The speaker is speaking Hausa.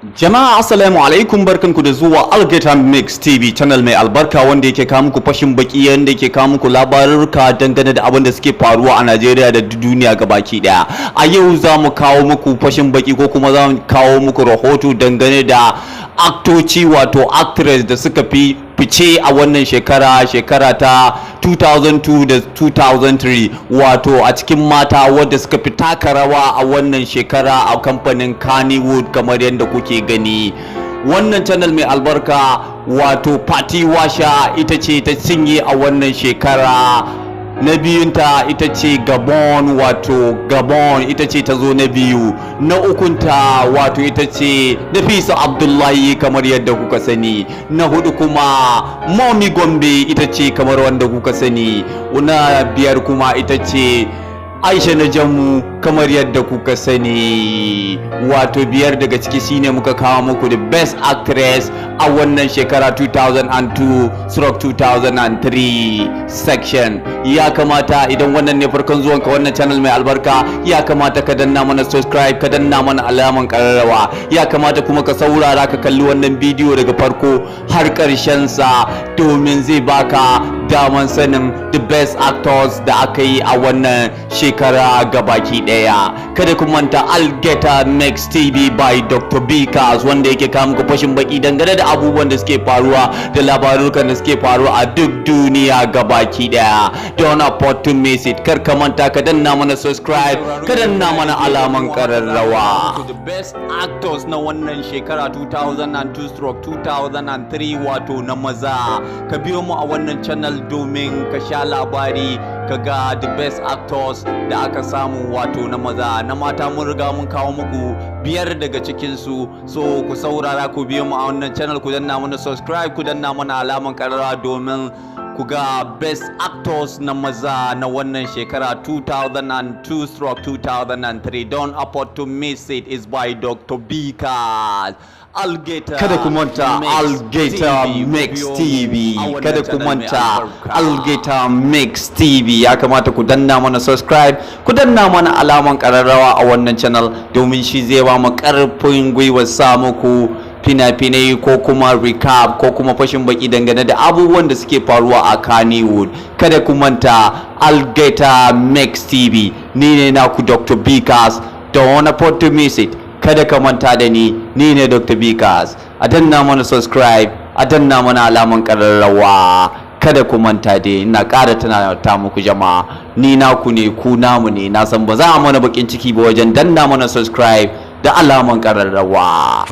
Jama'a, assalamu alaikum, barkanku da zuwa Algaita Mix TV, channel mai albarka wanda yake kawo muku fashin baki, yanda yake kawo muku labarurruka dangane da abin da suke faruwa a Najeriya da duniya gabaki daya. A yau za mu kawo muku fashin baki ko kuma za mu kawo muku rahoto dangane da aktoci, wato actress, da suka fi fice a wannan shekara, shekara ta 2002 da 2003, wato a cikin mata wadda suka fi taka rawa a wannan shekara a kamfanin Kannywood. Kamar yadda kuke gani, wannan channel mai albarka, wato Fati Washa ita ce ta cinye a wannan shekara. Na biyunta ita ce Gabon, wato Gabon ita ce ta zo na biyu. Na ukunta, wato ita ce Nafisa Abdullahi, kamar yadda kuka sani. Na hudu kuma Momi Gombe ita ce, kamar wanda kuka sani. Na biyar kuma ita ce Aisha Najamu, kamar yadda kuka sani. Wato biyar daga ciki shine muka kawo muku the best actress a wannan shekara 2002/2003 section. Ya kamata idan wannan ne farkon zuwanka wannan channel mai albarka, ya kamata ka danna mana subscribe, ka danna mana alaman kararrawa. Ya kamata kuma ka saurara, ka kalli wannan bidiyo daga farko har karshen sa, domin zai baka daman sanin the best actors da aka yi a wannan shekara gabaki daya. Kada ku manta, Algaita Mix TV by Dr. Bikas, wanda yake kawo muku fashin baki dangane da abubuwan da suke faruwa da labarukan da suke faruwa a duk duniya gabaki daya. Don't afford to miss it. Kar ka manta ka danna mana subscribe, ka danna mana alaman kararrawa. The best actors na wannan shekara 2002/2003, wato na maza. Ka biyo mu a wannan channel domin ka sha labari, ka ga the best actors da aka samu, wato na maza. Na mata mun riga mun kawo muku biyar daga cikinsu. So ku saurara, ku biyo mu a wannan channel, ku danna mana subscribe, ku danna mana alaman kararrawa, domin ku ga best actors na maza na wannan shekara 2002/2003. Don't afford to miss it. Is by Dr. Bikas, Algaita. Kada ku manta, Algaita Mix TV. Kada ku manta, Algaita Mix TV. Ya kamata ku danna mana subscribe, ku danna mana alaman kararrawa a wannan channel, domin shi zai ba mu karfin gwiwar sa muku fina-finai ko kuma recap ko kuma fashin baki dangane da abubuwan da suke faruwa a Kannywood. Kada ku manta, Algaita Mix TV. Ni ne naku Dr. Bikas. Don't afford to miss it. Kada ka manta da ni, ni ne Dr. Bikas. A danna mana subscribe, a danna mana alaman kararrawa. Kada ku manta dai, ina ƙara tuna ta muku jama'a, ni naku ne, ku namu ne. Na san ba za a mana bakin ciki ba wajen danna mana subscribe da alaman kararrawa.